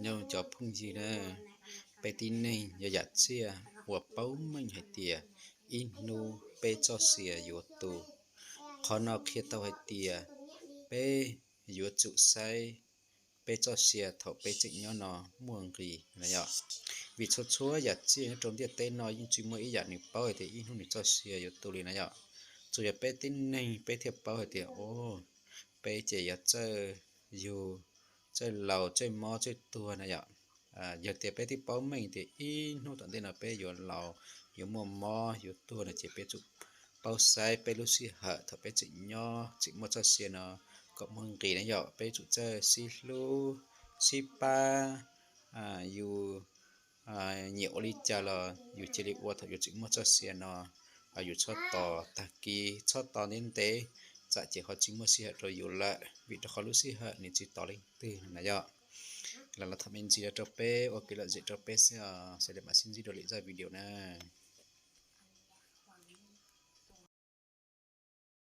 Nyob cov phooj ywg na, peb tib neeg yog yam tsiaj uas paub meej hais tias ib hnub peb txoj sia yuav tu. Qhov no qhia tau hais tias peb yuav tsum saib peb txoj sia thaum peb tseem nyob no muaj nqis na yom. Vim txhua txhua yam tsiaj nyob rau ntiaj teb no yeej tsis muaj ib yam nws paub hais tias ib hnub nws txoj sia yuav tu li na yom. Tsuas yog peb tib neeg peb thiaj paub hais tias, o, peb ces yuav txawj yug, txawj laus, txawj mob, txawj tuag na yom. Yog tias peb twb paub meej tias ib hnub tom ntej no peb yuav laus, yuav muaj mob, yuav tuag no ces peb tsum paub saib peb lub sij hawm thaum peb tseem nyob tseem muaj txoj sia no kom muaj nqis na yom. Peb tsum txawj sib hlub, sib pab, yus nyiam ua li cas los yus cia li ua thaum yus tseem muaj txoj sia no. Yus txhob tos tag kis, txhob tos ntev ntev, tsam ces ho tsis muaj sij hawm rau yus lawm, vim rau qhov lub sij hawm nws tsis tos leej twg na yom. Los los tham me ntsis rau peb ua kev lom zem rau peb xwb os, sawv daws mam sib ntsib dua lwm zaj video na.